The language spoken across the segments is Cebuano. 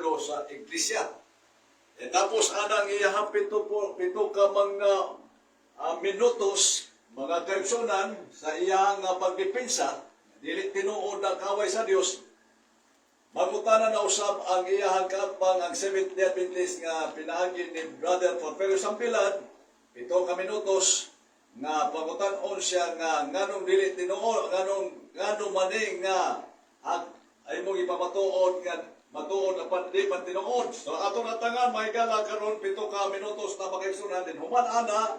ulo sa iglesia. E tapos anang iyahang 7 po, 7 ka mga minutos, mga kaigsunan, sa iyang pagdepensa, dili tinuod na kaway sa Dios. Mangutana na usab ang iyahang kaatbang, ang Seventh Day Adventist nga pinaagi ni Brother Porferio Sambilad, 7 ka minutos nga pangutan-on siya nga nganong dili tinuod, nganong mani nga at ay mong ipamatuod nga matuod apan di man tinuod. So ato natangan, mga higala, karon 7 ka minutos na, mga kaigsunan. Din human ana,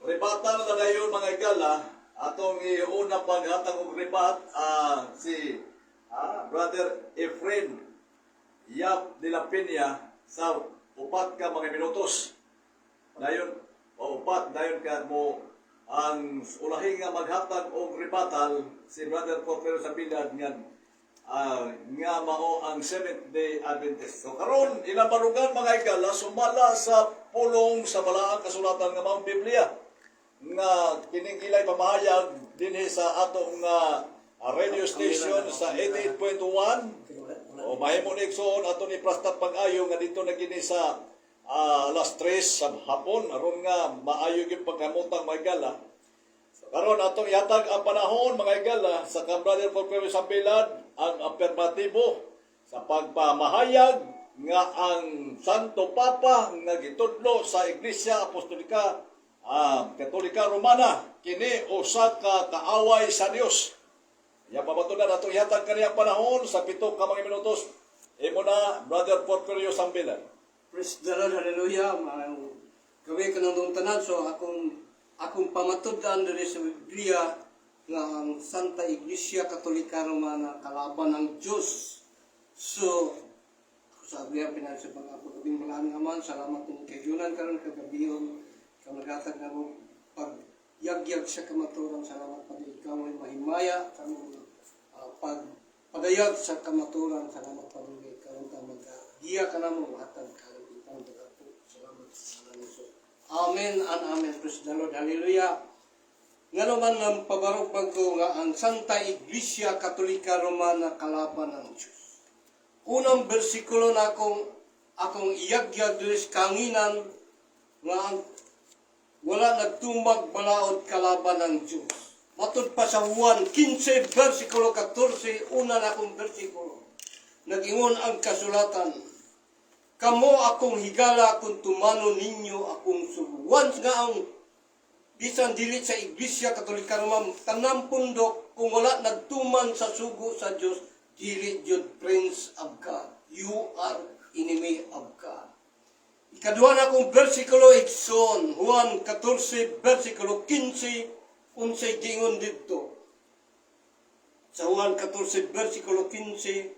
rebuttal na dayon, mga higala. Atong iuna paghatag og rebat si Brother Efren Yap de la Peña sa 4 ka mga minutos. Dayon o 4 dayon ka mo ang ulahi nga maghatag og rebuttal si Brother Porfirio Sambilad nga mao ang Seventh Day Adventist. So karon ilang barugan, mga higala, sumala sa pulong sa balaang kasulatan nga maong Biblia nga kining ilay pamahayag dinhi sa atong radio station sa 88.1 o mahimo ni igsoon ato ni Prastat pag-ayo nga dito na gini sa alas 3 sa hapon aron nga maayo gyud pagkamutang, mga higala. So, karon atong ihatag ang panahon, mga higala, sa kang Brother Porfirio Sambilad ang apermatibo sa pagpamahayag nga ang Santo Papa nga gitudlo sa Iglesia Apostolika Katolika Romana kini usa ka kaaway sa Dios. Ya pamatunan, atong ihatag kaniya panahon sa 7 ka mga minutos. Imo na, Brother Porfirio Sambilad. Praise the Lord, hallelujah. Maayong gabii kanatong tanan. So akong pamatud-an diri sa Biblia nga ang Santa Iglesia Katolika Romana kalaban ng Diyos. So sabi ang pinag sa mga pagkabing malaming aman, salamat din kay Yunan karon kagabion, ikaw naghatag na mo pag yagyag sa kamaturan. Salamat pa ikaw ay mahimaya sa among pag padayag sa kamaturan. Salamat pa din kay karon ta magagiya ka namo, hatag kalabitan. Salamat sa ngalan ni Jesus. Amen and amen. Praise the Lord. Hallelujah. Ngano man ang pabarog ko nga ang Santa Iglesia Katolika Romana kalaban ng Diyos. Unang bersikulo na akong iyagyag diri sa kanginan nga ang wala nagtumag balaod kalaban ng Diyos. Matud pa sa Juan 15 versikulo 14, una na akong bersikulo. Nag-ingon ang kasulatan, "Kamo akong higala kung tumanon ninyo akong sugo." Once nga ang bisan dili sa Iglesia Katolika Roma, tanang pundok, kung wala nagtuman sa sugo sa Dios, dili jud friends of God. You are enemy of God. Ikaduha na akong bersikulo, igsoon, Juan 14 versikulo 15, unsay gingon didto? Sa Juan 14 versikulo 15,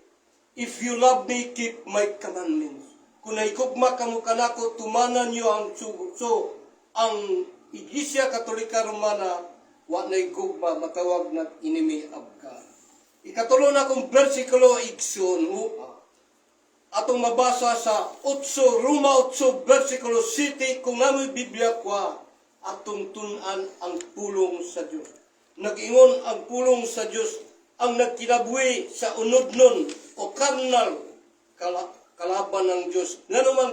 "If you love me, keep my commandments." Kung nahigugma kamo kanako, tumanan niyo ang sugo. So, ang Iglesia Katolika Romana, wa na gugma, matawag na enemy of God. Ikatulo na akong versikulo, igsoon, atong mabasa sa 8, Roma 8, versikulo 7, kung namoy Biblia kwa, atong tun-an ang pulong sa Dios. Nag-ingon ang pulong sa Dios, ang nagkinabuhi sa unodnon o karnal, kalaban ng Dios. Ngano man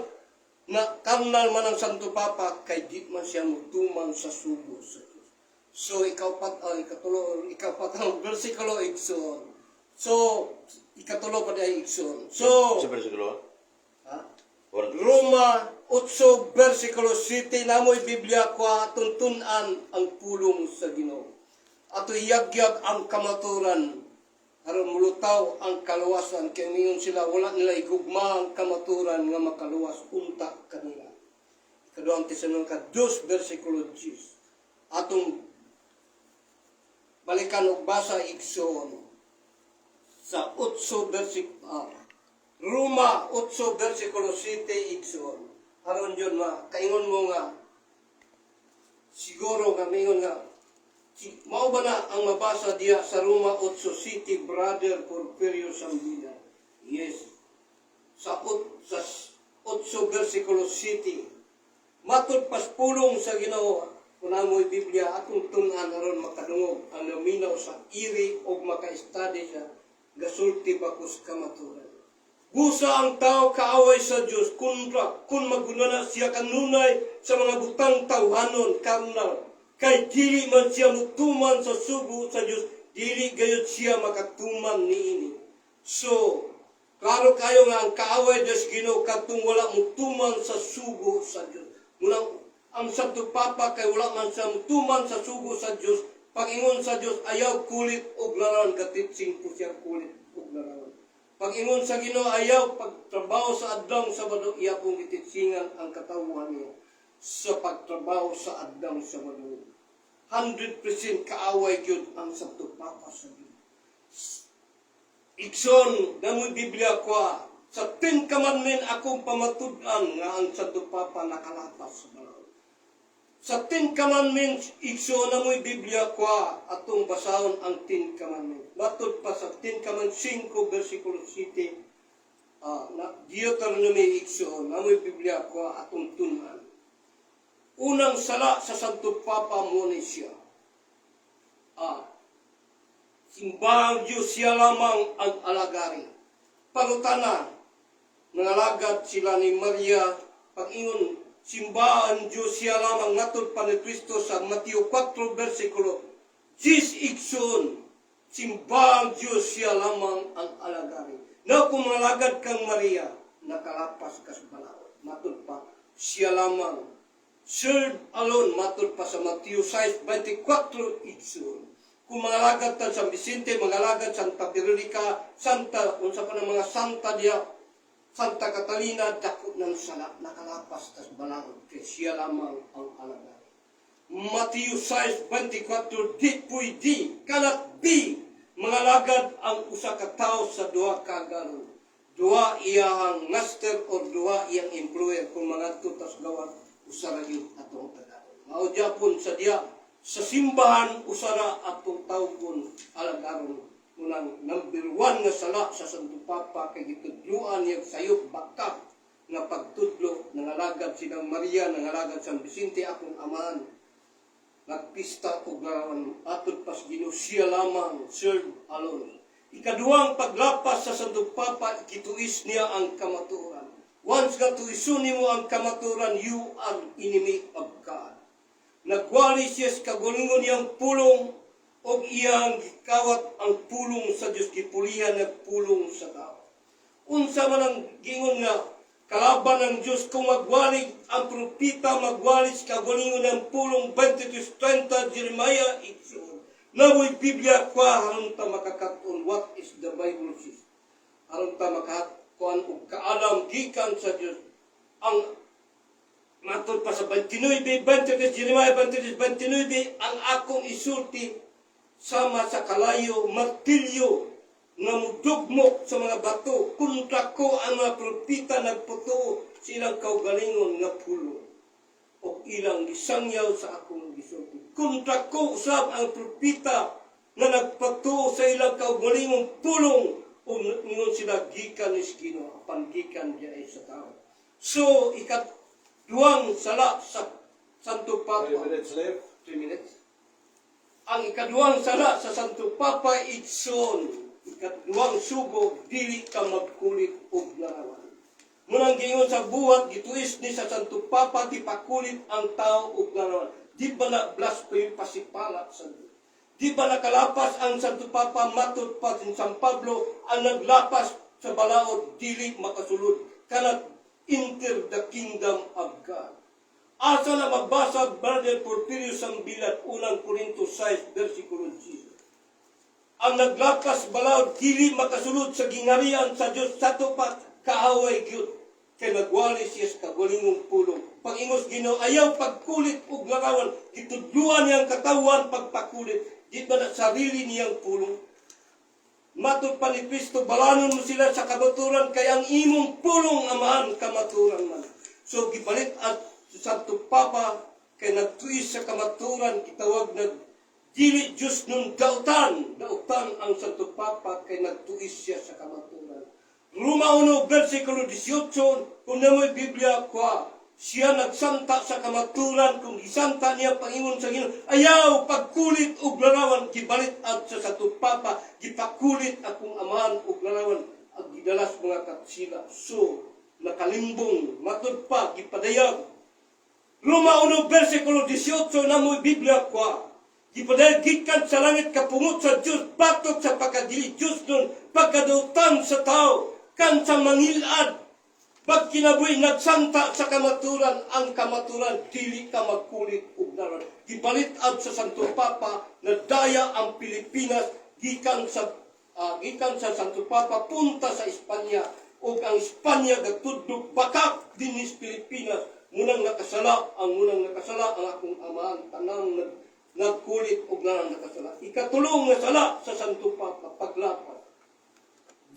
na karnal man ang Santo Papa, kay di man siya mutuman sa sugo sa Dios. So ikaw pat ay ikatulo, ikapat ang bersikulo, igsoon. So ikatulo pa ay, igsoon. So Sa bersikulo? Ha? Roma Roma 8 versikulo 7, namoy Biblia kwa, tuntun-an ang pulong sa Ginoo. Ato iyagyag ang kamaturan aron mulutaw ang kaluwasan kay mingon sila wala nila igugma ang kamaturan nga makaluwas unta kanila. Ikaduhang Tesalonika 2 versikulo 10. Atong balikan og basa, igsoon, sa 8 versikulo Roma 8 versikulo 7, igsoon. Aron yun ma kaingon mo nga siguro nga mingon nga mao ba na ang mabasa diya sa Roma 8:7, Brother Porfirio Sambida? Yes. Sa 8 versikulo 7. Matud pas pulong sa Ginoo, kung amoy Biblia, atong tun-an aron makadungog ang naminaw sa iri og maka-study sa gasulti bakos kamaturan. Busa ang tao kaaway sa Dios kontra kung magunana siya kanunay sa mga butang tawhanon, carnal, kay dili man siya mutuman sa sugo sa Dios, dili gayud siya makatuman niini. So, klaro kayo nga ang kaaway Dios Ginoo kadtong wala mutuman sa sugo sa Dios. Munang ang Santo Papa kay wala man siya mutuman sa sugo sa Dios. Pag-ingon sa Dios, ayaw kulit og larawan, gatitsing po siya kulit og larawan. Pag-ingon sa Ginoo, ayaw pagtrabaho sa adlawng Sabado, iya pong gititsingan ang katawhan niya sa pagtrabaho sa adlawng Sabado. 100% kaaway gyud ang Santo Papa sa Ginoo. Igsoon, namoy Biblia ko sa Ten Commandment, akong pamatud-an nga ang Santo Papa nakalapas sa balaod. Sa Ten Commandments, igsoon, namoy Biblia ko, atong basahon ang Ten Commandments. Matod pa sa Ten Commandments 5 versikulo 7, na Deuteronomy, igsoon, namoy Biblia ko, atong tun-an. Unang sala sa Santo Papa mo ni siya. Simbahang Diyos, siya lamang ang alagari. Pangutana, nangalagad sila ni Maria, pag-ingon, simbahan Diyos siya lamang, matod pa ni Kristo sa Mateo 4 versikulo 10, igsoon, simbahang Diyos, siya lamang ang alagari. Na kung mangalagad kang Maria, nakalapas ka sa balaod. Matod pa, siya lamang. Serve alone, matod pa sa Mateo 6:24, igsoon. Kung mangalagad ta San Vicente, mangalagad Santa Veronica, Santa, unsa pa ng mga santa diya, Santa Catalina, dako ng sala, nakalapas tas balaod, kay siya lamang ang alagad. Mateo 6:24, di pwede, cannot be, mangalagad ang usa ka tawo sa duha ka agalon. Duha iyahang master or duha iyang employer. Kung mangadto tas gawas, usa ra gyud atong tagalon. Mao gyapon sa diya sa simbahan, usa ra atong tawgon alagaron. Unang number 1 nga sala sa Santo Papa kay gitudloan niya sayop bakak nga pagtudlo, nangalagad silang Maria, nangalagad San Vicente, akong amahan nagpista og larawan, atod pas Ginoo siya lamang, serve alone. Ikaduhang paglapas sa Santo Papa, gituis niya ang kamatuoran. Once nga tuison nimo ang kamatuoran, you are enemy of God. Nagwali siya sa kaugalingon niyang pulong og iyang gikawat ang pulong sa Dios, gipulihan nag pulong sa tao. Unsa man ang gingon nga kalaban ng Diyos kung magwali ang propeta, magwali sa kaugalingon ng pulong? 23:30 Jeremiah, igsoon. Namoy Biblia kwa aron ta makakat-on what is the Bible says. Aron ta makakuan og kaalam gikan sa Dios. Ang matod pa sa 29, 23, Jeremiah 23, 29, ang akong isulti sama sa kalayo, martilyo, nga mudugmok sa mga bato. Kontra ko ang mga propeta nagpatuo sa ilang kaugalingon nga pulong o ilang gisangyaw sa akong gisulti. Kontra ko usab ang propeta nga nagpatuo sa ilang kaugalingong pulong o ingon sila gikan ni Ginoo apan gikan diay sa tao. So ikaduhang sala sa Santo Papa. 3 minutes left. 3 minutes. Ang ikaduhang sala sa Santo Papa, igsoon, ikaduhang sugo, dili ka magkulit og larawan. Munang giingon sa Buhat, gituis ni sa Santo Papa, gipakulit ang tao og larawan. Di ba na blasphemy, pasipalat sa Diyos? Di ba nakalapas ang Santo Papa? Matod pa sin San Pablo, ang naglapas sa balaod dili makasulod, cannot enter the kingdom of God. Asa na mabasa, Brother Porfirio Sambilat, unang Korinto 6, versikulo 10. Ang naglapas balaod, dili makasulod sa gingarian sa Dios. Sa pa kaaway gyud kay nagwali siya sa kaugalingong pulong. Pag-ingos Ginoo, ayaw pagkulit og larawan, gitudluan niyang katawan pagpakulit. Di ba na sarili niyang pulong? Matod pa ni Kristo, balanon mo sila sa kamaturan kay ang imong pulong, Amahan, kamaturan man. So gipalit at sa Santo Papa kay nagtuis sa kamaturan, gitawag nag dili Diyos nun dautan. Dautan ang Santo Papa kay nagtuis siya sa kamaturan. Roma 1 versikulo 18, kung namoy Biblia kwa, siya nagsanta sa kamaturan. Kung gisanta niya pangingon sa Ginoo, ayaw pagkulit og larawan, gibalit at sa Santo Papa, gipakulit akong amahan og larawan. Ang gidalas mga katsila. So, nakalimbong, matud pa, gipadayag. Roma 1, versikulo 18 na mo'y Biblia kwa. Gipadayag gikan sa langit kapungot sa Diyos, batok sa pagkadili Diyos nun, pagkadutan sa tao, kan sa mangilad, pag kinabuhi nagsanta sa kamaturan, ang kamaturan dili ka magkulit og naran. Gibalit-ad sa Santo Papa na daya ang Pilipinas gikan sa Santo Papa punta sa Espanya ug ang Espanya gatudlok bakak dinhi sa Pilipinas. Munang nakasala ang akong amahan, tanang nagkulit og naran nakasala. Ikatulong nga sala sa Santo Papa, paglapas.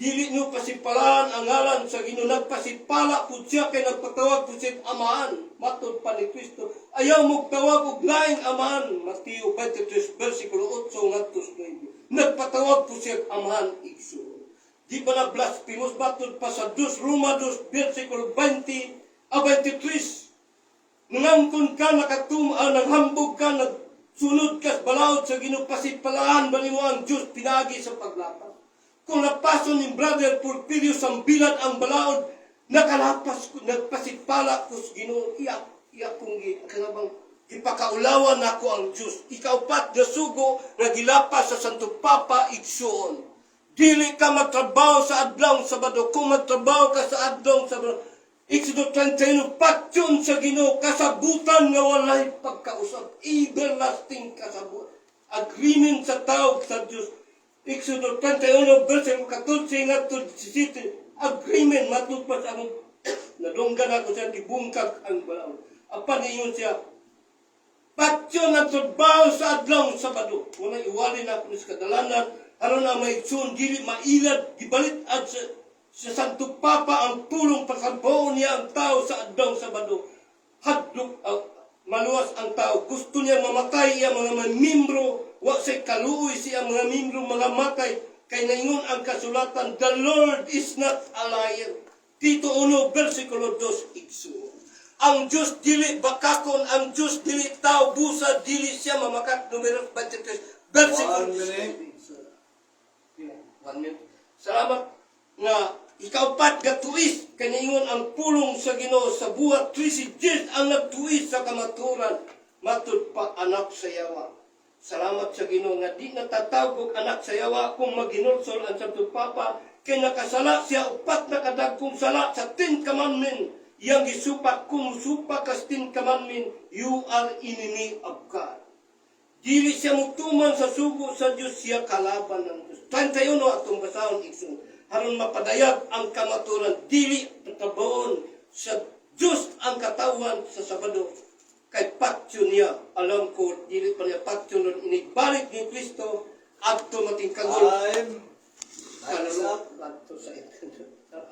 Dili nyo pasipalaan ang ngalan sa Ginoo. Nagpasipala pud siya kay nagpatawag pud siya amahan. Matod pa ni Kristo. Ayaw mo tawag og laing amahan. Mateo 23 versikulo 8 ngadto sa 9. Nagpatawag pud siya amahan, igsoon. Di ba na blasphemous matod pa sa 2 Roma 2 versikulo 20 a 23? Nangangkon ka, nakatuma, nanghambog ka, nagsunod ka sa balaod sa Ginoo, pasipalaan ba nimo ang Diyos pinagi sa paglapas? Kung napaso ni Brother Porfirio Sambilad ang balaod, nakalapas ko, nagpasipala ko sa Ginoo, iyak, iyak kong kanabang ipakaulawan nako ang Diyos. Ikaupat nga sugo nga gilapas sa Santo Papa, igsuon. Dili ka magtrabaho sa adlaw Sabado. Kung magtrabaho ka sa adlaw Sabado, Exodo 31, patyon sa Ginoo, kasabutan nga walay pagkausap, everlasting kasabot. Agreement sa tao sa Diyos. Exodo 31, versikulo 14 ngadto 17, agreement matud pa sa akong nadunggan ako siya, gibungkag ang balaod. Apan ingon siya, patyon ang trabaho sa adlaw Sabado. Kung iwali na ako sa kadalanan, aron na may igsoon, dili mailad, gibalit at sa Santo Papa ang pulong pasampoon niya ang tao sa adlaw Sabado. Hadlok, maluwas ang tao. Gusto niya mamatay iya mga membro, wa say kaluoy siya mga membro mga matay. Kay naingon ang kasulatan, "The Lord is not a liar." Tito 1, versikulo 2, igsoon. Ang Diyos dili bakakon, ang Diyos dili tao, busa dili siya mamakak. Numero 23, versikulo One minute. 1 minute. Salamat nga ikaupat nga tuis kaniingon ang pulong sa Ginoo sa Buhat 13:10, ang nagtuis sa kamaturan matud pa anak sa yawa. Salamat sa Ginoo nga di natatawag og anak sa yawa kung maginulsol ang Santo Papa kay nakasala siya upat na kadagkong sala sa Ten Commandment. Iyang gisupak. Kung supak ka sa Ten Commandment, you are enemy of God. Dili siya mutuman sa sugo sa Diyos, siya kalaban ng Diyos. 31 atong basahon, igsoon. Aron mapadayag ang kamaturan, dili tabaon sa Diyos ang katawan sa Sabado. Kay patyo niya, alam ko, dili pa niya patyo nun, inigbalik ni Kristo, adto matingkagol. Time. Time is up. Adto sa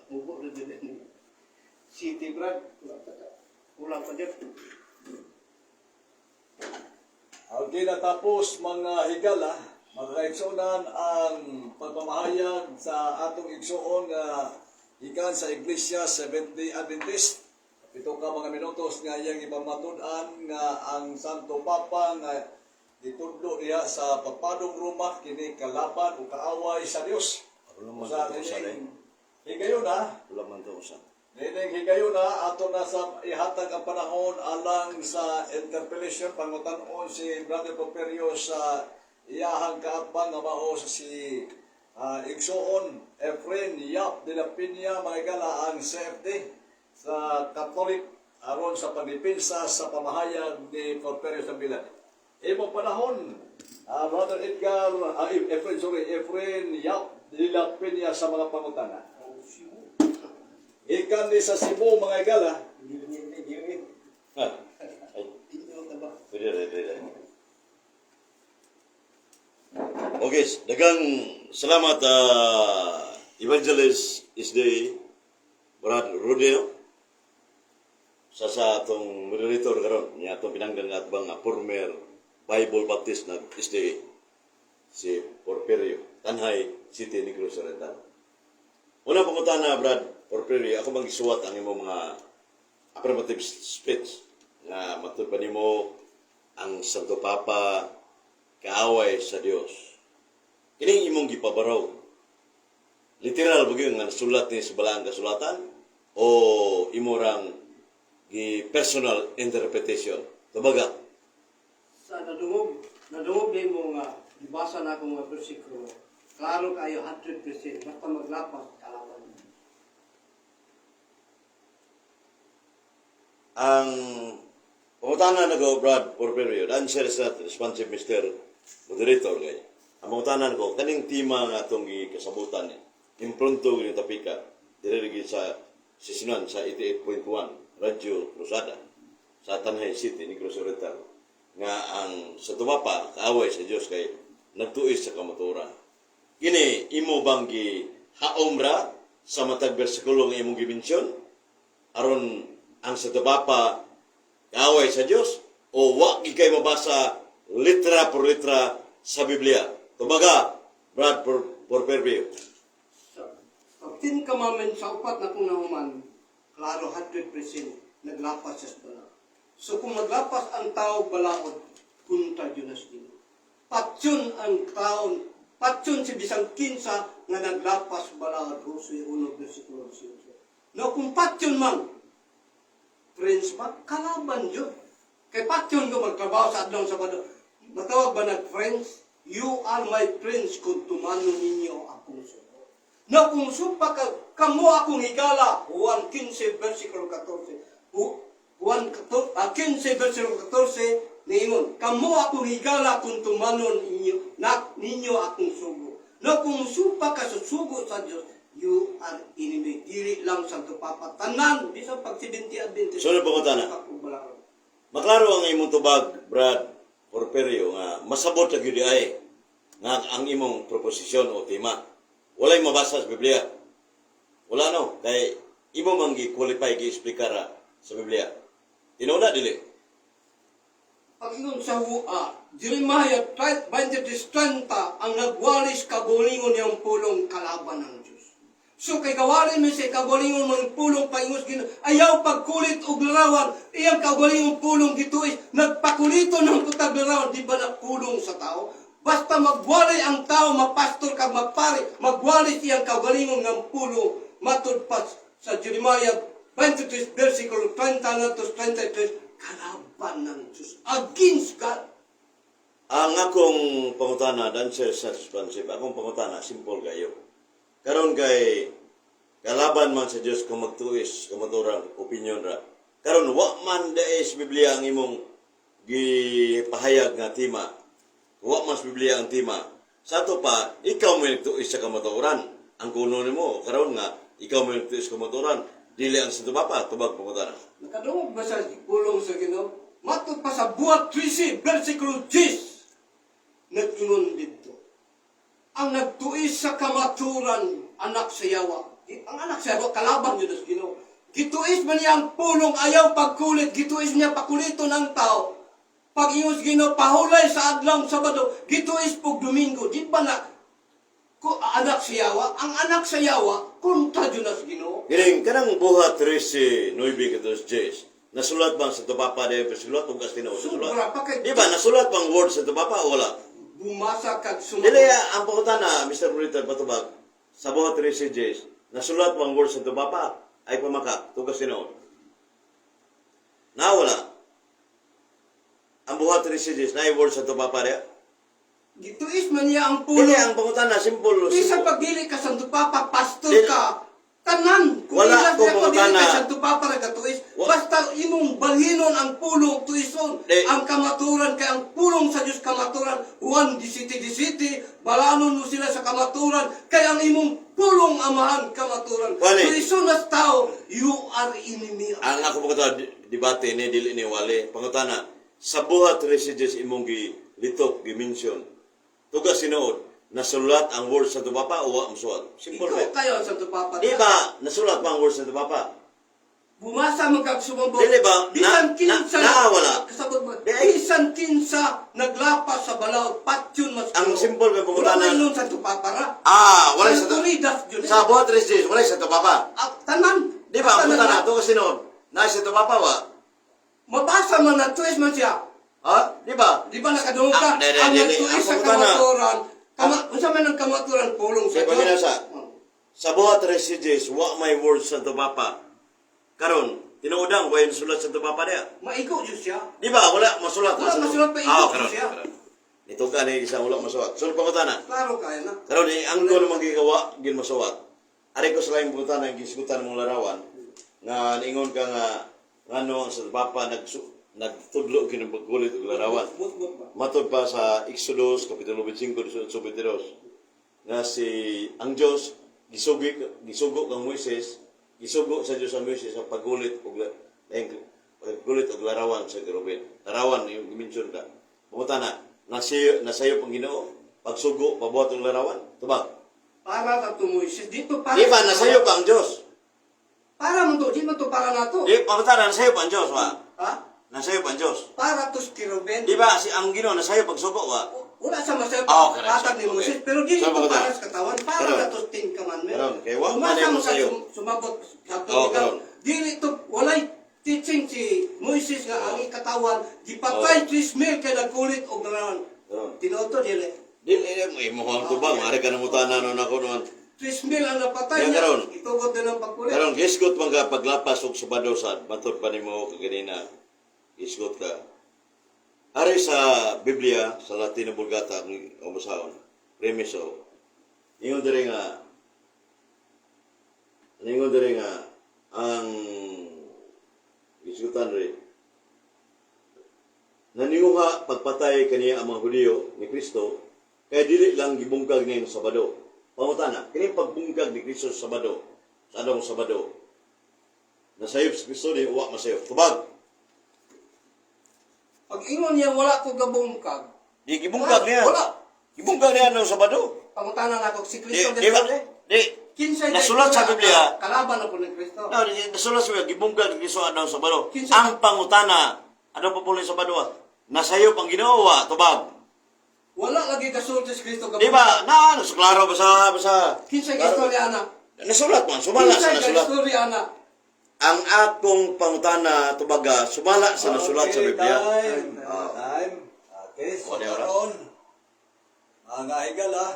mubo rin din. City, Brad. Kulang pa dyan. Okay, natapos, mga higala, mga kaigsunan, ang pagpamahayag sa atong igsuon nga gikan sa Iglesia Seventh-day Adventist. 7 ka mga minutos nga iyang ipamatud-an nga ang Santo Papa nga gitudlo niya sa papadong Roma kini kalaban o kaaway sa Dios. Wala man Sa to usa, nining higayuna, Wala man to usa. nining higayuna, ato na sa ihatag ang panahon alang sa interpellation, pangutan-on si Brother Porfirio sa iyahang kaatbang nga mao sa si Igsoon Efren Yap de la Peña, mga higala, ang CFD sa Catholic aron sa pagdepensa sa pamahayag ni Porfirio Sambilan. Imo panahon, Brother Edgar, Efren, sorry, Efren Yap de la Peña sa mga pangutana. Ikan ni sa Cebu, mga higala. Ah. Ay, pwede, pwede, pwede. Okay, daghang salamat, Evangelist SDA Brad Rodeo sa atong moderator karon niya atong pinanggang atbang nga former Bible Baptist na SDA si Porfirio, Tanjay City, Negros Oriental. Una pangutana, Brad Porfirio, ako bang gisuwat ang imong mga affirmative speech nga matud pa nimo ang Santo Papa kaaway sa Dios. Kining imong gipabaraw. Literal ba gyud nga nasulat ni sa balaang kasulatan o imorang gi personal interpretation? Tubaga. Sa nadungog nimo nga gibasa na akong nga bersikulo. Klaro kayo 100% basta maglapas kalaban. Ang pangutana na ko, Brad Porfirio, the answer is not responsive, Mr. Moderator. Kay. Ang pangutana ko, kaning tema nga atong gikasabutan ni, impronto gini tapika, dire lagi sa sisinan sa 88.1, Radyo Rosada, sa Tanay City, Negros Oriental, nga ang sa tumapa, kaaway sa Diyos kay nagtuis sa kamaturan. Kini, imo bang gi haomra sa matag bersikulo nga imong gimensyon? Aron ang sa tabapa kaaway sa Dios o wa gi kay mabasa litra por litra sa Biblia? Tubaga, Brad Porferbio. Sa pag Ten Commandments sa upat na kung nahuman, klaro 100% naglapas siya sa balaod. So kung maglapas ang tao balaod, punta yun na sa Ginoo. Patyon ang taon, patyon si bisang kinsa nga naglapas balaod, Josue 1 versikulo 18. No, kung patyon man, friends ba, kalaban yun. Kay patyon ko magtrabaho sa adlaw Sabado. Matawag ba nag friends? You are my friends kung tumano ninyo akong sugo. Na kung supa ka, kamo akong higala, Juan 15 versikulo 14. Juan 15 versikulo 14, niingon, kamo akong higala kung tumanon ninyo, na, ninyo akong sugo. Na kung supa ka sa sugo sa Diyos, you are enemy. Dili lang sa Papa. Tanan, bisan pag 70 Adventist. Sunod pangutana. Maklaro ang imong tubag, Brad Porferio, nga masabot sa gyud ay nga ang imong proposisyon o tema. Walay mabasa sa Biblia. Wala no, kay imo man gi-qualify gi-explikara sa Biblia. Tinuod na dili. Pag-ingon sa hua, Jeremiah 23:30, ang nagwalis kagulingon niyang pulong kalaban ng Diyos. So kay gawalin mi sa kagalingon mong pulong paingos Ginoo, ayaw pagkulit og larawan, iyang kagalingon pulong gituis, nagpakulito ng putag larawan, di ba na pulong sa tao? Basta magwalay ang tao, mapastor kag magpare, magwalay iyang kagalingon ng pulong, matud pa sa Jeremiah 23 versikulo 30 ngadto 23, kalaban ng Diyos, against God. Ang akong pangutana, dancer sa responsive, akong pangutana, simple kayo. Karon kay kalaban man sa Dios kung magtuis, kung opinion ra. Karon wa man dae sa Biblia ang imong gipahayag nga tema. Wa man sa Biblia ang tema. Sa ato pa, ikaw may nagtuis sa kamatuoran. Ang kuno nimo karon nga ikaw may nagtuis sa kamatuoran, dili ang sa Papa, tubag pangutana. Nakadungog ba sa pulong sa Ginoo? Matod pa sa buhat 13, versikulo 10, nag-ingon dito. Ang nagtuis sa kamaturan, anak sa yawa. Ang anak sa yawa, kalaban yun sa Ginoo. Gituis man niya ang pulong, ayaw pagkulit. Gituis niya pakulito ng tao. Pag ingon sa Ginoo, pahulay sa adlaw Sabado, gituis pug Domingo. Di ba na ko, anak sa yawa? Ang anak sa yawa, kontra yun sa Ginoo. Gining kanang buhat 13, 9 katos 10. Nasulat bang sa tubapa de versikulo tugas tinuod nasulat? Sobra pa kay Di ba nasulat bang word sa tubapa o wala? Bumasa kag sumabot. Dili ang pangutana Mr. Brito patubag sa buhat 13 10. Nasulat bang word sa tubapa ay pamaka tugas tinuod. Nawala. Ang buhat 13 10 na word sa tubapa de. Gituis man niya ang pulong. Dili ang pangutana simple. Bisa Simple. pagdili ka Santo Papa, pastor Dili. ka, tanan. Kung Wala ilas ko niya kung dili pangutana. ka Santo Papa nagatuis, basta imong balhinon ang pulong tuison, Di. ang kamaturan kay ang pulong sa Dios kamaturan, Juan 17:17, balanon mo sila sa kamaturan, kay ang imong pulong amahan kamaturan. Wala. Tuison as tao, you are enemy. Ang ako pangutana debate ni dili ni wale pangutana sa buhat 13 10 imong gi litok gi mention. Tugas sinuod nasulat ang word sa tubapa o wa masulat. Simple Ikaw ba? kayo ang Santo Papa. Di ba nasulat ba ang word sa tubapa? Bumasa man kag sumabot. Dili ba? Bisan kinsa Wala. Kasabot mo. Di ay- Bisan kinsa naglapas sa balaod, patyon mas. Ang simple may pangutana- Wala man sa tupapara. Ah, wala sa Autoridad yun. sa buhat 13 wala sa tubapa. Ah, tanan. Di ba ang Tanan pangutana na. tugas sinuod na sa tubapa wa? Mabasa man na tuwis man siya. Ha? Di ba? Di ba nakadungog ka? Ah, di, di, Ang di, di. nagtuis Ang sa pangutana- kamaturan. Kama, unsa man ang kamaturan pulong sa Di, paminasa. Oh. Sa buhat residues, wa may words sa Papa. Karon, tinuodang way sulat sa Papa diya. Maigo jud siya. Di ba? Wala masulat. Wala masulat pa, Ah, igo karon. siya. Karon. Nito ka ni isang wala masulat. Sulod pangutana. Klaro kaya na. Karon ni ang goal man gigawa gin masuwat. Ari ko sa laing pangutana gisgutan mong larawan nga niingon ka nga ngano ang sa Papa nagtudlo gyud ang pagkulit og larawan. But ba? Matod pa sa Exodus kapitulo 25 18 22 nga si ang Dios gisugo kang Moises, gisugo sa Dios ang Moises sa paggulit og paggulit og larawan sa kerubin. Larawan yung mention ka. Pangutana, nasiyo nasayo pang Ginoo pagsugo pabuhat og larawan. Tubag. Para ta to Moises dito para. Di ba nasayo pa ang Dios? Para mo to, di man to para nato. Di pangutana nasayo pa ang Dios wa. Ha? Nasayo pa ang Dios. Para to sa Kiruben. Di ba si ang Ginoo nasayo pagsugo wa? Wala sa masaya Ah, okay, patag ni okay. Moises, pero di So, ito maganda. para sa katawan, para Karon. na to sa Ten Commandment. Karon, kay wa man Umasa ay mo sa sayo. sumabot sa Oh, karon. Dili to walay teaching si Moises nga ang ikatawan gipatay 3,000 kay nagkulit og larawan. Karon. Tinuod to dili. Di eh mo ang tubang ari ka nangutana no nako noon. 3,000 ang napatay Yan, niya. karon. Itugot din ang pagkulit. Karon gisgot man ka paglapas og Sabado sad matod pa nimo kaganina gisgot ka. Ari sa Biblia sa Latino Vulgata kung basahon. Premiso. Ingon diri nga ang gisgutan ri naniuha pagpatay kaniya ang mga Hudiyo ni Kristo kay dili lang gibungkag niya yung Sabado. Pangutana, kini pagbungkag ni Kristo sa Sabado, sa adlawng Sabado. Nasayop si Kristo ni uwa masayop. Tubag. Pag ingon niya wala ko gabungkag. Di gibungkag niya. Wala. Gibungkag niya no Sabado. Pangutana nako si Di, Kristo di ba? Di. Kinsay Nasulat sa Biblia. Kalaban na po ni Kristo. No, di, nasulat sa Biblia, gibungkag ni Kristo adlaw Sabado. Kinsa- Ang pangutana, ano pa po yung Sabado? Ah? Nasayop ang Ginoo wa, tubag. Wala lagi kasulti si Kristo Di ba? Na, ano, klaro basa basa. Kinsay istorya ana? Nasulat man, sumala sa Kinsay nasulat. istorya ana? Ang akong pangutana tubaga sumala sa nasulat sa Okay, Biblia. Time. Time. Okay, so Wala oras. karon mga higala,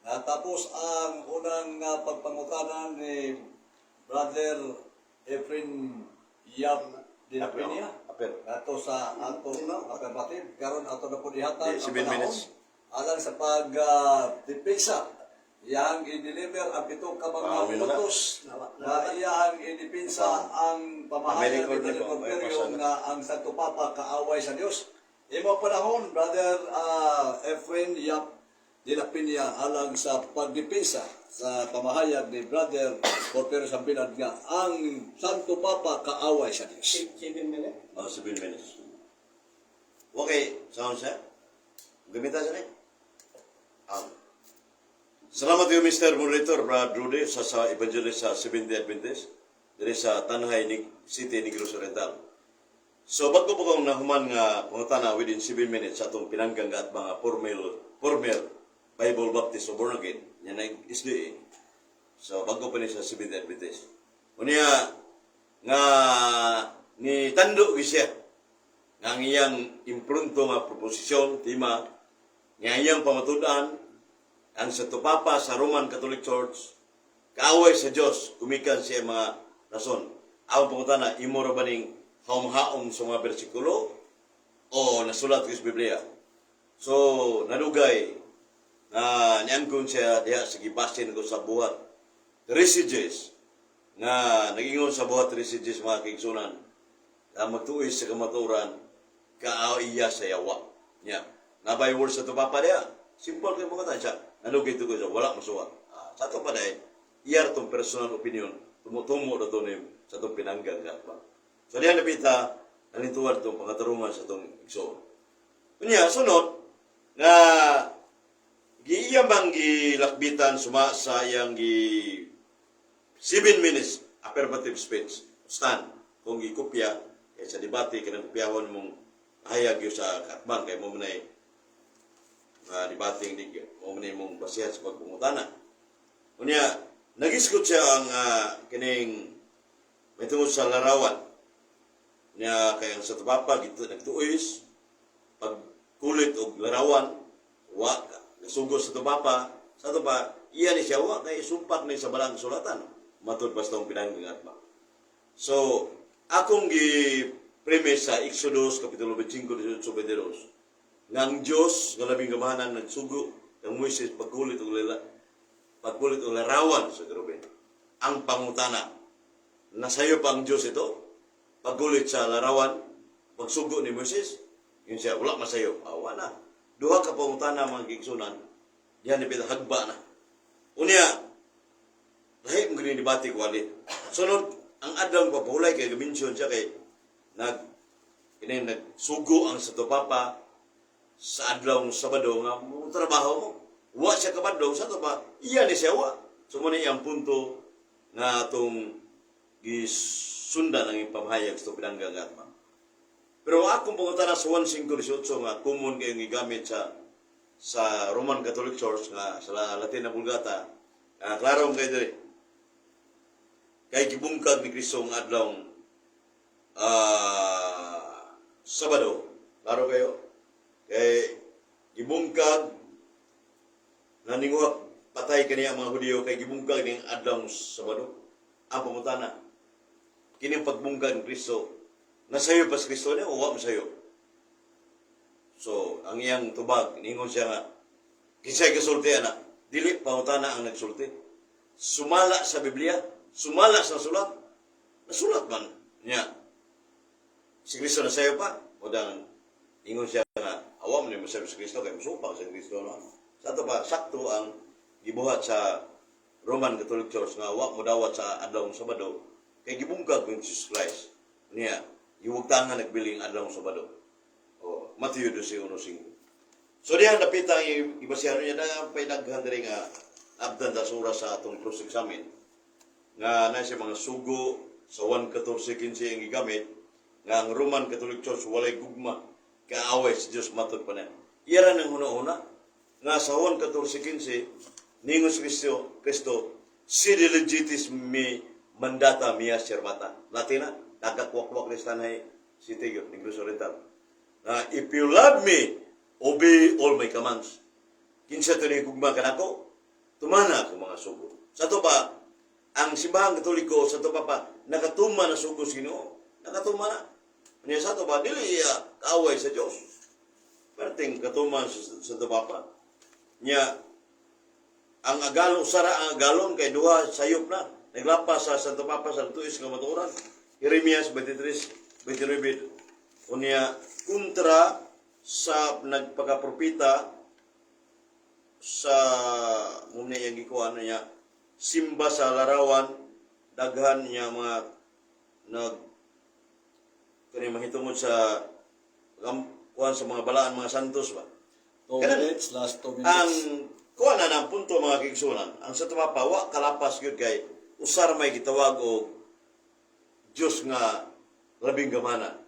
natapos ang unang pagpangutana ni Brother Efren Yap de la Peña. Aper. Ato sa ato affirmative. Karon ato na po ihatag Di, ang 7 panahon minutes. alang sa pag depensa. Iyang i-deliver ang pito ka mga Ah, minute na. utos na iyang idepinsa ang pamahayag May record ni na po. May Porfirio pasa na. nga ang Santo Papa kaaway sa Dios. Imo panahon, Brother Efren Yap de la Peña alang sa pagdepensa sa pamahayag ni Brother Porfirio Sambilad nga ang Santo Papa kaaway sa Dios. 7 minutes. Oh, 7 minutes. Okay, sound siya. Gamitan siya ni. Ah. Salamat yung Mr. Moderator, Brad Rudy, sa Evangelist sa Seventh Day Adventist, diri sa Tanhay City, Negros Oriental. So, bago po kong nahuman nga pangutana within 7 minutes sa atong pinanggang at mga formal Bible Baptist o Born Again, yan ay SDA. So, bago pa ni sa Seventh Day Adventist. Unya, nga ni tando gyud siya nga ang iyang imprunto nga proposisyon, tema, nga iyang pamatud-an ang sa Papa sa Roman Catholic Church, kaaway sa Dios, gumikan siya mga rason. Ang pangutana, imo ra ba ning haom-haom sa mga bersikulo o nasulat sa Biblia? So, nadugay na niangkon siya diha sa gibasin ko sa buhat. Residues nga nagingon sa buhat residues mga kaigsunan nga magtuis sa kamaturan kaaiya sa yawa niya. Nabay words sa papa diha. Simple kay mga siya. Nalugay to ko siya, wala masuwat. Ah, sa ato pa dahil, iyar tong personal opinion, tumutumo na to ni sa itong pinanggang ba. So diha napita, nalintuan itong pangatarungan sa itong igsoon. Unya, sunod, nga giiya bang gilakbitan suma sa iyang gi 7 minutes affirmative speech stand kung gikopya kay sa debate kanang kopyahon mong hayag yun sa katbang kay mo manay nga debating di mo manay mong basihan sa pagpungutana. Unya nagisgot siya ang kining may tungod sa larawan niya kay ang sa Papa gito nagtuis pagkulit og larawan wa nasugod sa tubapa sa tuba. Iya ni siya wa kay sumpak ni sa balaang sulatan. Matud basta ang pinanggang atma. So, akong gi premise sa Exodus kapitulo 25 18 22 nga ang Dios nga labing gamahanan nagsugo kang Moises pagkulit og larawan sa kerubin. Ang pangutana, nasayo pa ang Diyos ito? Pagkulit sa larawan, pagsugo ni Moises, yun siya, wala masayo. Awa na. Duha ka pangutana, mga kaigsuonan, diyan ni Peter, hagba na. Unya, lahi mo gini debate ko ali. Sunod, ang adlaw papahulay kay gaminsyon siya kay kini nagsugo ang Santo Papa sa adlaw Sabado nga mo trabaho mo. Wa siya kabadlong sa to pa, iya ni siya wa. So mo na iyang punto nga atong gisundan ang ipamahayag sa pinanggang atma. Pero akong pangutana sa 1.5.18 nga common kayong gigamit sa Roman Catholic Church nga sa Latin na Vulgata, klaro kay diri. Kay gibungkag ni Kristo ang adlaw Sabado, klaro kayo. Kay gibungkag na ninguha patay kaniya ang mga Hudiyo kay gibungkag ning adlaw Sabado. Ang pangutana, kining pagbungkag ni Kristo, nasayo pa si Kristo niya o wa masayo? So, ang iyang tubag, ningon siya nga, kinsay kasulti ana, dili pangutana ang nagsulti. Sumala sa Biblia, sumala sa sulat, nasulat man niya. Si Kristo nasayo pa, o dang, ingon siya nga, awam ni masayo si Kristo, kay musupak si Kristo. No? Sa ato pa, sakto ang gibuhat sa Roman Catholic Church nga wa mo dawat sa adlaw Sabado, kay gibungkag ni Jesus Christ. Niya, giwagtangan nagbiling adlaw Sabado. O, Matthew 12:1. So diyan napita ang ibasihan niya na paidaghan diri nga abdan sa oras sa atong cross examine nga na siya mga sugo sa 1.14.15 ang gigamit nga ang Roman Catholic Church walay gugma, kaaway sa Dios matod pa niya. Iyara ng huna-huna nga sa 1.14.15 ningon si Kristo, "Sed legitis me mandata mea servata." Latina, tagakwak-kwak ni Stanhay City yun, Negros Oriental. Na if you love me, obey all my commands. Kinsa to ni gugma kanako, tumana ako mga sugo. Sa to pa, ang Simbahang Katoliko sa to pa, nakatuma na sugo sa Ginoo. Nakatuma na. Niya sa to pa, dili iya kaaway sa Dios. Perting katuma sa to pa. Niya, ang agalon, sara ang agalon kay duha sayop na. Naglapas sa Santo Papa sa tuis nga matuoran. Jeremias 23, 29. Unya, kontra sa nagpakapropita sa muna iyang gikuan niya simba sa larawan, daghan niya mga nag kani mahitungod sa kuan sa mga balaan, mga santos ba. 2 minutes, last 2 minutes. Ang kuan na ng punto, mga kaigsuonan, ang Santo Papa wa kalapas gyud kay usar may gitawag og Dios nga labing gamana.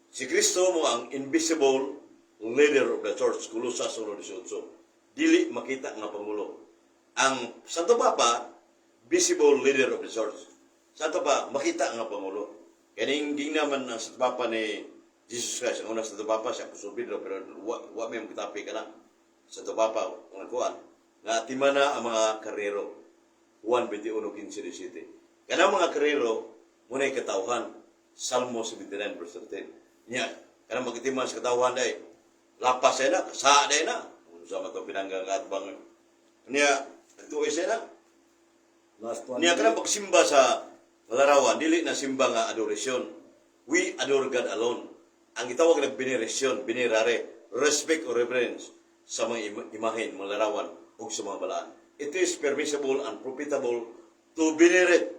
Si Kristo mo ang invisible leader of the church, Kolosas 1:18. Dili makita nga pangulo. Ang Santo Papa, visible leader of the church. Santo Pa, makita nga pangulo. Kaning gingnaman ang Santo Papa ni Jesus Christ. Ang unang Santo Papa si Apostol Pedro, pero wa may magkitapi ka na. Santo Papa, ang kuan nga timana ang mga karnero. Juan 21:15-17. Kanang mga karnero, muna'y katawhan. Salmo 79 verse 13. Nya, kanang magitiman sa katawhan day, lapas ay na, sa day na. Unsa man to pinanggang atbang. Niya, nagtuoy siya na. Last one Niya minute. kanang pagsimba sa larawan, dili na simba nga adoration. We adore God alone. Ang gitawag na veneration, venerare, respect or reverence sa mga imahen, mga larawan, ug sa mga balaan. It is permissible and profitable to venerate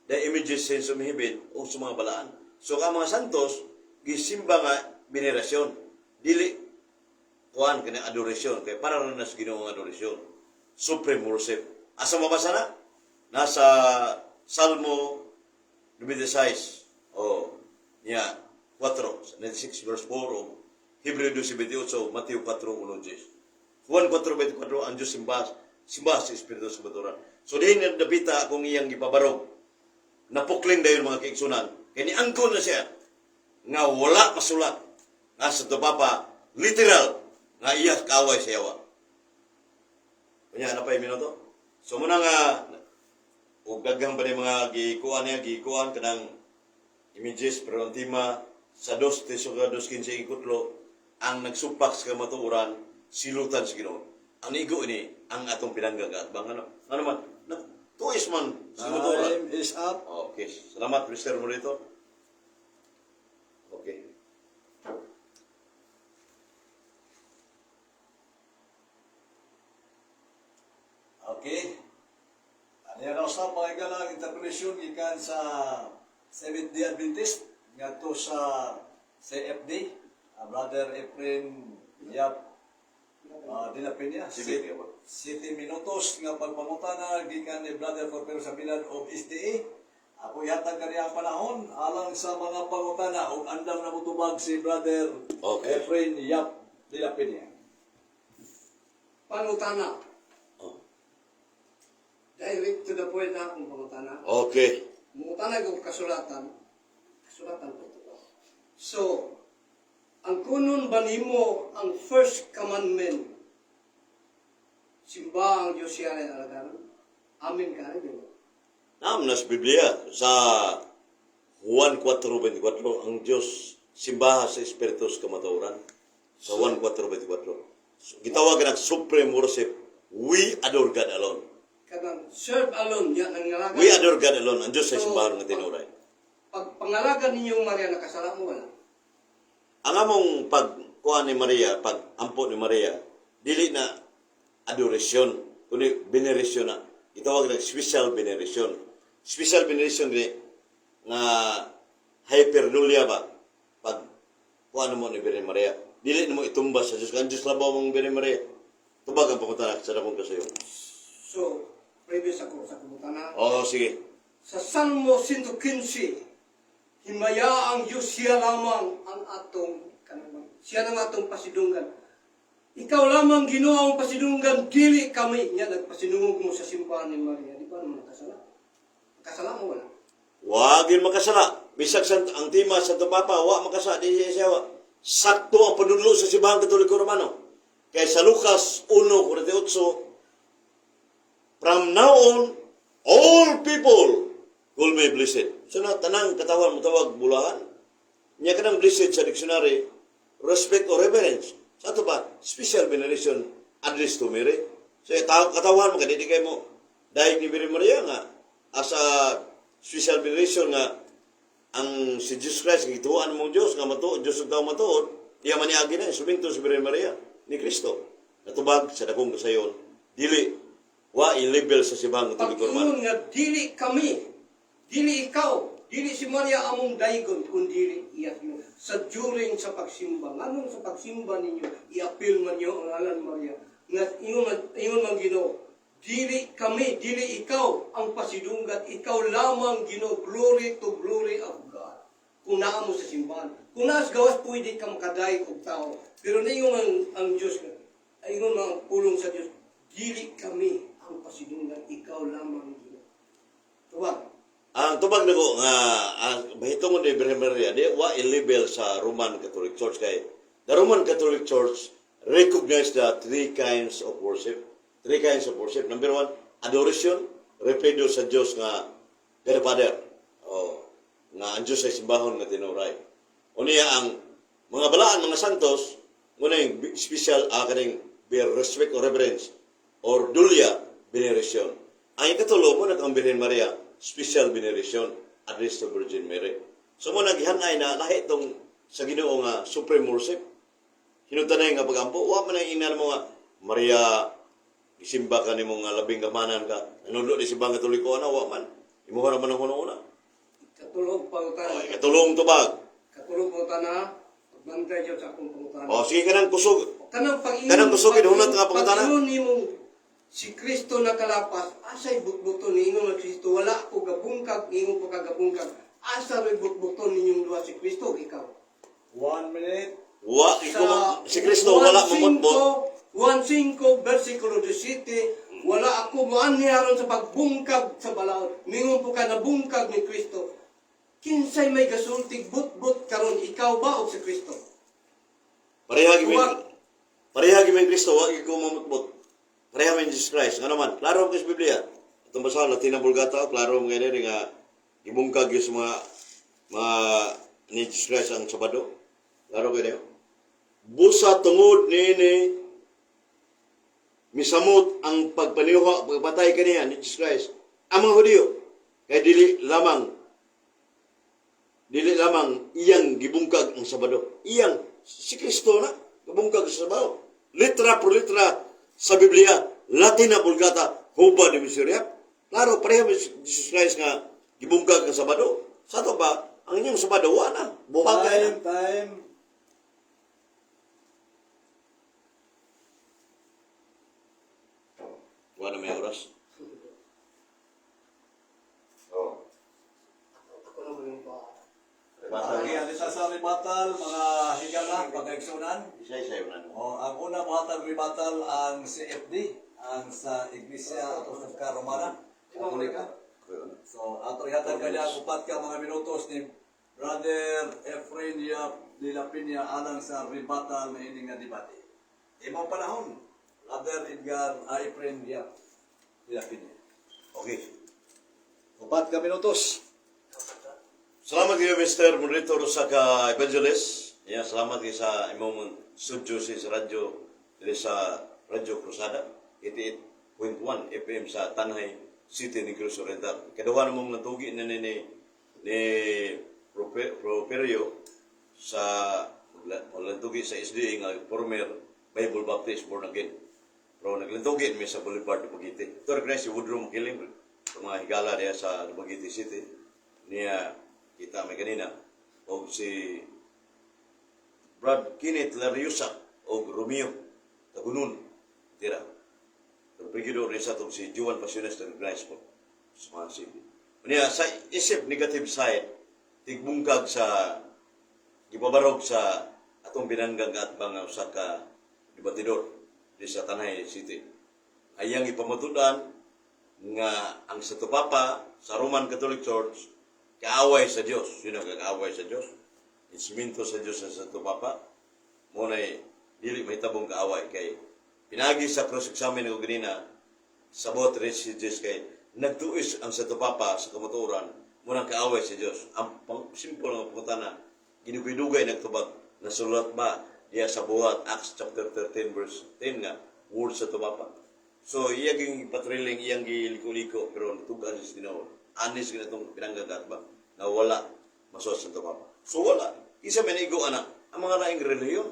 the images saints of heaven o sa mga balaan. So ang mga santos, gisimba nga venerasyon. Dili kuan kanang adoration kay para ra na sa Ginoo ang adoration. Supreme worship. Asa mabasa na? Nasa Salmo 96 o niya 4, 96 verse 4 o Hebreo 12:28, Mateo 4:1. Juan 4:24, ang Diyos simba, simba sa Espiritu sa kamatuoran. So dihin nga dapita akong iyang gipabarog. Napukling dayon, mga kaigsuonan. Kay niangkon na siya nga wala masulat nga sa Papa literal nga iya kaaway sa yawa. Kunya na pa minuto? So muna nga ug daghang pa ni mga gikuan niya, gikuan kanang images, pero ang tema sa 2 Tesalonica 2:15 ikutlo, ang nagsupak sa kamatuoran silutan sa Ginoo. Ang igo ini ang atong pinanggang atbang, ano. Ano man nagtuis man sa kamatuoran. Time is up. Okay. Salamat, Mr. Morito. Okay. Okay. Ano yan ang sa mga galang interpellation gikan sa Seventh Day Adventist ngadto sa CFD, Brother Efren Yap de la Peña. Sige, di ba? 7 minutos nga pagpangutana gikan ni Brother Porpero Sabilan of SDA. Ako ihatag kaniya ang panahon alang sa mga pangutana ug andam na motubag si Brother Efren Yap de la Peña. Pangutana. Oh. Direct to the point na akong pangutana. Okay. Mangutana ko kasulatan. Kasulatan po ito. So, ang kunon ba nimo ang first commandment? Simba ang Diyos siya ay alagaran. Amen ka, di ba? Naam nas Biblia sa Juan 4:24, ang Dios simbaha sa Espiritu sa kamatuoran. Sa Juan 4:24. So, gitawag na supreme worship, we adore God alone. Kanang serve alone, yan ang ngalaga. We adore God alone. Ang Dios ay So, simbahan nga tinuray. Pag pangalaga ninyong Maria, nakasala mo, wala? Ang among pagkuha ni Maria, pag ampo ni Maria, dili na adoration, kundi veneration na. Gitawag na special veneration. Special veneration ni nga hyperdulia ba pag kuha mo ni Birhen Maria. Dili na mo itumba sa Diyos. Ang Diyos labaw mong Birhen Maria. Tubag ang pangutana sa dakong kasayo. So, previous ako sa pangutana. Oo, sige. Sa Salmo 115, himaya ang Diyos, siya lamang ang atong kanamang. Siya ang atong pasidunggan. Ikaw lamang Ginoo ang pasidunggan, dili kami. Nya nagpasinungog mo sa simbahan ni Maria. Di ba naman nakasala? Nakasala mo, wala? Wag yun makasala. Bisag sa, ang tema sa Santo Papa, wa makasala. Di siya siya. Sakto ang panudlo sa Simbahan Katoliko Romano. Kay sa Lucas 1:48, "From now on, all people will be blessed." So na, tanang katawan mo tawag bulahan. Nya kanang blessed sa dictionary, respect or reverence. Sa ato ba, special veneration address to Mary. So, katawan mo, kaya di kayo mo, dahil ni Mary Maria nga, as a special veneration nga, ang si Jesus Christ, gituan mong Diyos, nga matuod, Diyos ang tao matuod, iya man niagi na, suminto si Birhen Maria, ni Kristo. Natubag sa dakong kasayon, dili, wa i-label sa Sibang Katoliko Romano. Pag-ingon nga dili kami, dili ikaw, dili si Maria among daygon, kundi iya niyo. Sa during sa pagsimba, nganong sa pagsimba ninyo, i-appeal man niyo ang ngalan Maria. Nga ingon man Ginoo, dili kami, dili ikaw ang pasidunggan, ikaw lamang Ginoo, glory to glory of God. Kung naa mo sa simbahan. Kung naas gawas, pwede ka makadayeg og tao. Pero niingon ang Diyos, ingon man ang pulong sa Diyos, dili kami ang pasidunggan, ikaw lamang Ginoo. Tuwag. Ang tubag nako nga ang bahitungod ni Birhen Maria di wa i-label sa Roman Catholic Church kay the Roman Catholic Church recognize the three kinds of worship. Three kinds of worship. Number one, adoration, repedo sa Dios nga God the Father. Oh, nga ang Dios ay simbahon nga tinuray. Unya ang mga balaan, mga santos, muna yung special kaning be respect or reverence or dulia veneration. Ang ikatulo mo ang Birhen Maria, special veneration address to Virgin Mary. So mo naghanay na lahi tong sa Ginoo nga supreme worship. Hinuntanay nga pagampo, wa man ang ingnan mo nga Maria gisimba ka nimo nga labing kamanan ka. Nanulo di simbang Katoliko ana wa man. Imuha ra man ang una. Katulog pangutana. Oh, ikatulong tubag. Katulog pangutana. Pagbantay dyan sa akong pangutana. Oh, sige kanang kusog. Kanang pag-ingon, Kanang kusog, hinunat nga pangutana. Pag-ingon nimong si Kristo nakalapas, asay butbuton ni ingon ang Kristo, wala ako gabungkag, ingon ko kagabungkag. Asa ro'y butbuton ninyong duha, si Kristo o ikaw? 1 minute. Wa ikaw si Kristo wala mamutbot. 1:5 versikulo 17, wala ako moanhi aron sa pagbungkag sa balaod. Mingon po ka nabungkag ni Kristo. Kinsay may gasultig butbut karon, ikaw ba o si Kristo? Pareha gyud Tuwag. Pareha gyud Kristo, wa gyud ko mamutbot. Pareha man Jesus Christ. Nga naman, klaro ang sa Biblia. Itong basa, Latina Vulgata, klaro mga diri nga gibungkag yung sa mga ni Jesus Christ ang Sabado. Klaro kayo niyo. Busa tungod niini misamot ang pagpaniuha, pagpatay kaniya ni Jesus Christ. Ang mga Hudiyo, kay dili lamang iyang gibungkag ang Sabado. Iyang si Kristo na gibungkag sa Sabado. Litra por litra sa Biblia, Latina Vulgata, huba ni Mr. Klaro, pareho Jesus Christ nga gibungkag ang Sabado. Sa ato ba, ang inyong Sabado, wala na. Bungkag na. Time, time. Wala na may oras. Oh. Ako na yung pa. Okay, alisa sa rebuttal, mga higala, pagkaigsunan. Isa-isa yun ano. O, ang una mohatag rebuttal ang CFD, ang sa Iglesia Apostolika Romana, Katolika. So, ato ihatag kanya ang upat ka mga minutos ni Brother Efrain Yap de la Peña alang sa rebuttal na ini nga debate. Imong panahon, Brother Edgar Efrain Yap de la Peña. Okay. Upat ka minutos. Salamat kayo, Mr. Moderator sa ka Evangelist. Yeah, salamat kayo sa imong studio sa radyo diri sa Radyo Cruzada 88.1 FM sa Tanay City, Negros Oriental. Kaduha namong natugi na ni Properio sa lantugi sa SDA nga former Bible Baptist Born Again. Pero naglantugi mi sa Boulevard Dumaguete. Ito rin si Woodrow Makiling sa mga higala diya sa Dumaguete City. Niya kita may kanina og si Brad Kenneth Lariosa og Romeo Tagunon tira. Pero Brigido rin sa itong si Juan Pasiones na recognize po sa mga CV. Niya, sa isip negative side, tigbungkag sa gipabarog sa atong binanggang at mga usa ka debatidor di sa Tanay City. Ayang ipamatudan nga ang Santo Papa sa Roman Catholic Church kaaway sa Dios. Sino ang kaaway sa Dios? Instrumento sa Dios sa Santo Papa. Mo na'y dili mahitabong kaaway kay pinagi sa cross-examine ko ganina sa buhat rin si Diyos kay nagtuis ang Santo Papa sa kamatuoran mo nang kaaway sa Diyos. Ang simple nga pangutana, ginugay-dugay nagtubag, nasulat ba diya sa buhat Acts chapter 13 verse 10 nga word sa Santo Papa. So iya ging patriling, iyang giliko-liko, pero natugan sa Ginoo. Anis ginatong pinanggagat ba nga wala masuot sa Santo Papa. So wala. Isa man igo ana ang mga laing relihiyon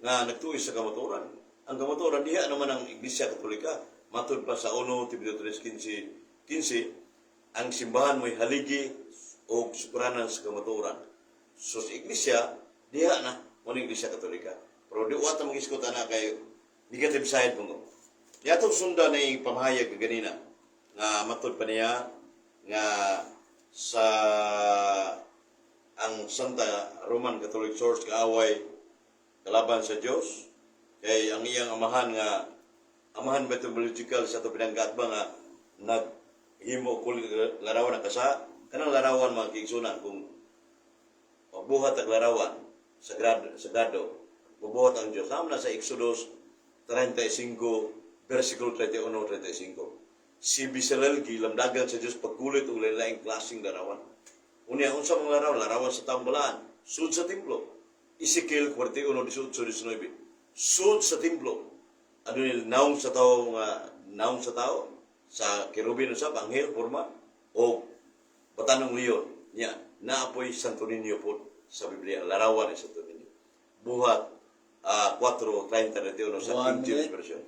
nga nagtuis sa kamatuoran. Ang kamatuoran diha naman ang Iglesia Katolika. Matud pa sa 1 Timoteo 3:15 15, ang simbahan mo'y haligi o sukuranan sa kamatuoran. So sa Iglesia, diha na mo ang Iglesia Katolika. Pero di wata mag-iskot ana kay negative side mo. Yatong sundan na yung pamahayag ganina nga matud pa niya nga sa ang Santa Roman Catholic Church kaaway, kalaban sa Dios, kay ang iyang amahan nga amahan methodological sa ato pinanggat ba nga naghimo kul larawan ang kasa kanang larawan, mga kaigsunan. Kung pagbuhat ang larawan sagrado, sagrado bubuhat ang Dios naman na sa Exodus 35 versikulo 31 35, si Bezalel gilamdagan sa Dios pagkulit og lain-laing klaseng larawan. Unya, unsa mga larawan? Larawan sa taong balaan sud sa templo, Ezekiel 41 18 19, sud sa templo ano ni naong sa tao nga naong sa tao sa kerubin usab, anghel forma o batanong leon niya. Naapoy Santo Niño po sa Biblia, larawan ni Santo Niño, Buhat 4:30 sa One King James minute. Version.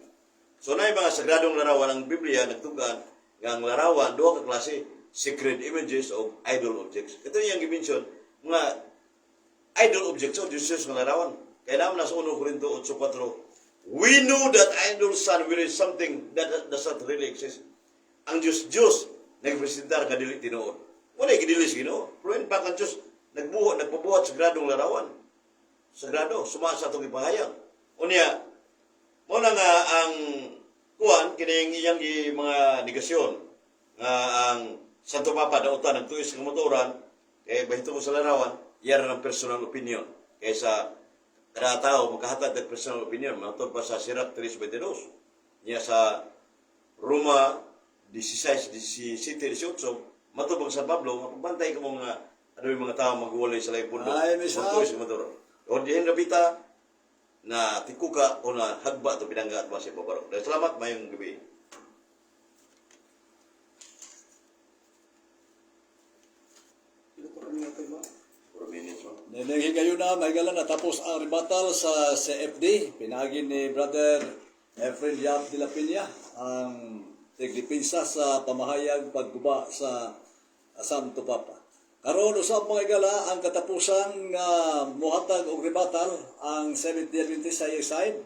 So na mga sagradong larawan, ang Biblia nagtugan nga ang larawan duha ka klase, sacred images o idol objects. Ito yung gi-mention mga idol objects o Diyos nga larawan. Kaya naman nasa 1 Corinto 8:4, we know that idol son will is something that does not really exist. Ang Diyos Diyos nagpresentar nga dili tinuod. Wala gidili sa Ginoo. Pero in fact, ang Diyos nagbuhat, nagpabuhat sa gradong larawan. Sagrado, suma sa atong ipahayag. Unya, mo na nga ang kuan kining iyang gi mga negasyon nga ang Santo Papa dautan nagtuis sa kamatuoran kay bahito ko sa larawan, iya ra ng personal opinion. Kaysa kada tao makahatag ng personal opinion, matod pa sa Sirach 3:22. Niya sa Roma 16, 17, 18, matubang sa Pablo, nga pagbantay ka mo nga ano yung mga tao magwalay sa laing pundo. Ay, Miss Magtuis, maduro. O dihin rabita na tikuka o na hagba ito binangga at masya babaro. Dahil salamat, mayong gabi. Ito kami nga tayo, ma. 4 minutes, no? Nenenghi kayo na, may gala na tapos ang rebuttal sa CFD. Pinagi ni Brother Efren Yap de la Peña ang tigdipinsa sa pamahayag pagguba sa Santo Papa. Karon usab, mga igala, ang katapusan nga muhatag og rebuttal ang Seventh Day Adventist sa iyang side,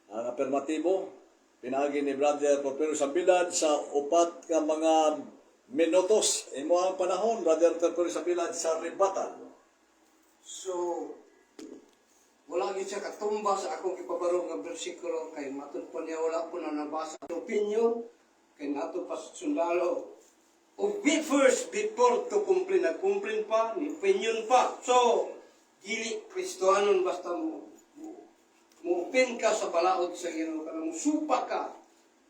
ang apermatibo pinaagi ni Brother Porfirio Sambilad sa 4 ka mga minutos. Imo ang panahon, Brother Porfirio Sambilad, sa rebuttal. So, wala gyud siya katumba sa akong gipabaro nga bersikulo kay matud pa niya wala ko na nabasa ang opinion kay nato pa sa sundalo. O be first before to complain, nag-complain pa, ni opinion pa. So, dili Kristohanon basta mo opin ka sa balaod sa Ginoo kanang supa ka.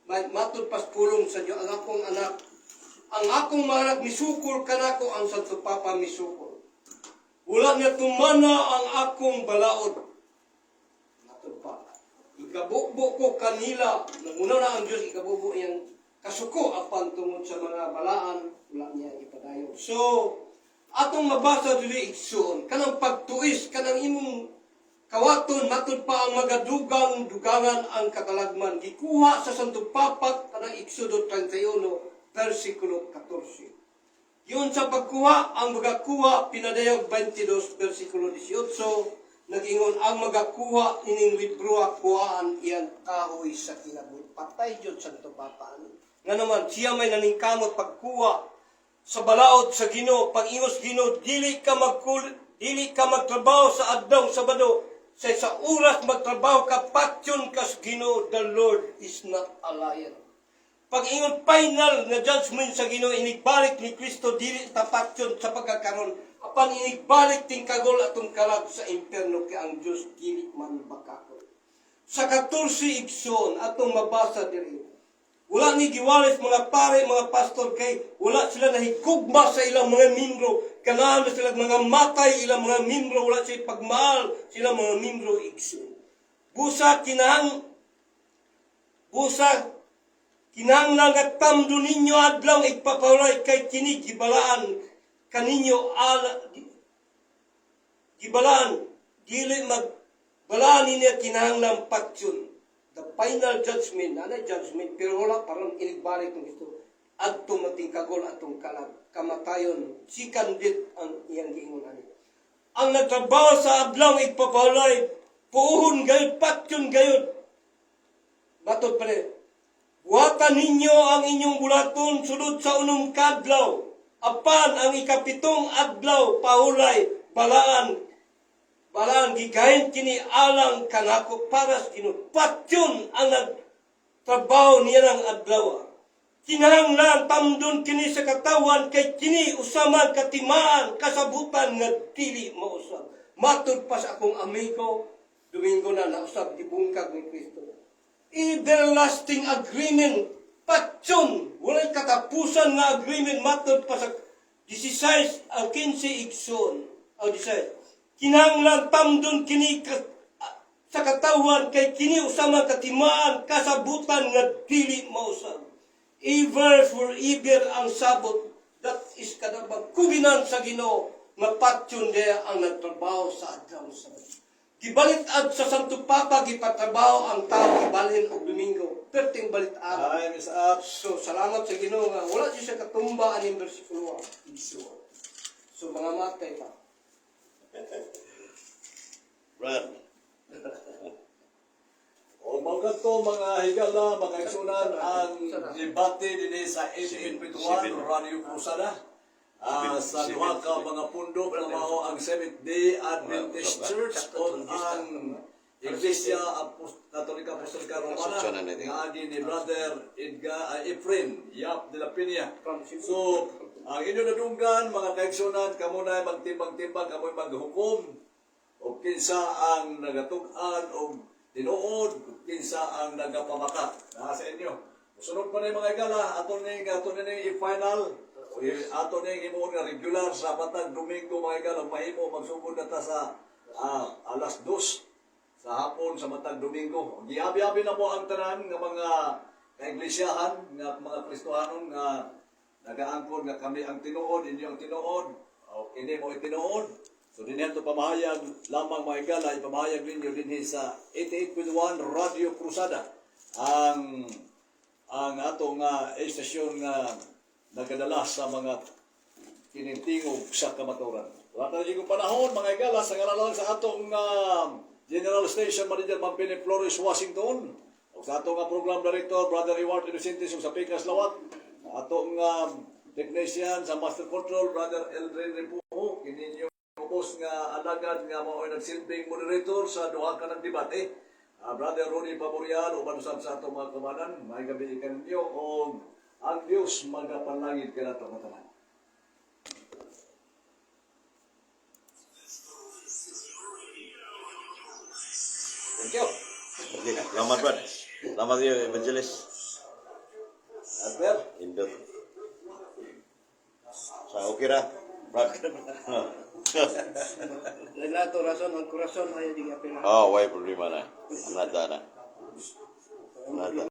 Matud pas pulong sa Dios ang akong anak. Ang akong mga anak misukol kanako, ang Santo Papa misukol. Wala niya tumana ang akong balaod. Matod pa. Ikabubo ko kanila. Nanguna na ang Diyos, ikabubo iyang kasuko apan tungod sa mga balaan, wala niya ipadayon. So, atong mabasa dili, igsuon, kanang pagtuis, kanang imong kawaton, matud pa ang magadugang dugangan ang katalagman. Gikuha sa Santo Papa kanang Exodo 31, versikulo 14. Yun sa pagkuha, ang magakuha, pinadayag 22, versikulo 18, nag-ingon, ang magakuha ining libro, kuhaan iyang kahoy sa kinabuhi. Patay jud Santo Papa. Ani. Nga naman, siya may naningkamot pagkuha sa balaod sa Ginoo, pag-ingos Ginoo, dili ka magtrabaho sa adlaw Sabado, sa oras magtrabaho ka, patyon ka sa Ginoo, the Lord is not a liar. Pag ingon final na judgment sa Ginoo, inigbalik ni Kristo, dili tapat yun sa pagkakaron apan inigbalik tingkagol atong kalag sa impierno kay ang Dios dili man bakakon. Sa 14, igsoon, atong mabasa diri. Wala ni giwalis mga pare, mga pastor kay wala sila nahigugma sa ilang mga membro. Ganahan na sila mga matay ilang mga membro, wala sila pagmahal sila mga membro, igsoon. Busa kinahanglan nga tamdo ninyo adlaw igpapawalay kay kini gibalaan kaninyo ala gibalaan dili mag balaan niya kinahanglan patyon. The final judgment, nanay judgment pero wala parang inigbalik ng ito adto matingkagol atong kalag kamatayon sikandit ang iyang giingon ani. Ang nagtrabaho sa adlaw igpapawalay puhon gayud, patyon gayud. Matod pa rin, buhatan ninyo ang inyong bulaton sulod sa unom kadlaw. Apan ang ikapitong adlaw pahulay balaan. Balaan gigahin kini alang kanako para sa Ginoo. Patyon ang nagtrabaho niya ng adlaw. Kinahanglan tamdon kini sa katawan kay kini usaman katimaan kasabutan nga dili mausab. Matud pa sa akong amigo, Domingo na nausab gibungkag ni Kristo. Everlasting agreement, patyon, walay katapusan nga agreement matod pa sa 16 ang 15, igsoon o 16. Kinahanglan tamdon kini sa katawan kay kini usama katimaan kasabutan nga dili mausab. Ever for ever ang sabot, that is kadabang kubinan sa Ginoo nga patyon diya ang nagtrabaho sa adlaw sa Gibalit-ad sa Santo Papa, gipatrabaho ang tao gibalhin og Domingo. Perting balit-ad. Ay, Miss Apps. So salamat sa Ginoo nga wala siya katumba aning bersikulo. Igsuon. So mga matay pa. Brad, O mga to, mga higala, mga igsunan, ang debate dinhi sa 88.1 Seven. Radio Cruzada. Sa Seven. duha ka mga pundok na mao ang Seventh Day Adventist Church o ang Iglesia Katolika Apostolika Romana Asunsyon na natin. nga agi ni Brother Edgar Efren Yap de la Peña. So, ang inyo nadunggan, mga kaigsunan, kamo na magtimbang-timbang, kamo maghukom o kinsa ang nagatug-an og tinuod, kinsa ang nagapamaka. Naa sa inyo. Sunod pa na yung mga igala, ato ning i-final, o ato ning himuon nga regular sa matag Domingo, mga igala, mahimo magsugod na ta sa 2:00 sa hapon sa matag Domingo. Giabi-abi na mo ang tanan nga mga kaiglisyahan, nga mga Kristohanon nga nagaangkon nga kami ang tinuod, inyo ang tinuod, o kini mo tinuod. So dinhi ato pamahayag lamang, mga igala, ipamahayag ninyo dinhi sa 88.1 Radio Cruzada ang atong estasyon nga nagadala sa mga kinintingog sa kamaturan. Wala tayo yung panahon, mga igala, sa ngalan sa atong General Station Manager, Ma'am Penny Flores Washington, o sa atong Program Director, Brother Reward Innocentes ug sa Pikas Lawak, sa atong technician sa Master Control, Brother Eldrin Repujo, kini ubos nga alagad nga mao'y nagsilbing moderator sa duha ka ng debate. Brother Ronnie Paborial, uban usab sa atong mga kamanan, may gabi kaninyo og ang Dios magapanlangit kanato nga tanan. Thank you. Okay, salamat, Brad. Salamat iyo, Evangelist. Albert. Indot. Sa okay ra, Brad. Relato rason ang kurason ay di apela. Oh, way problema na. Nada na. Nada.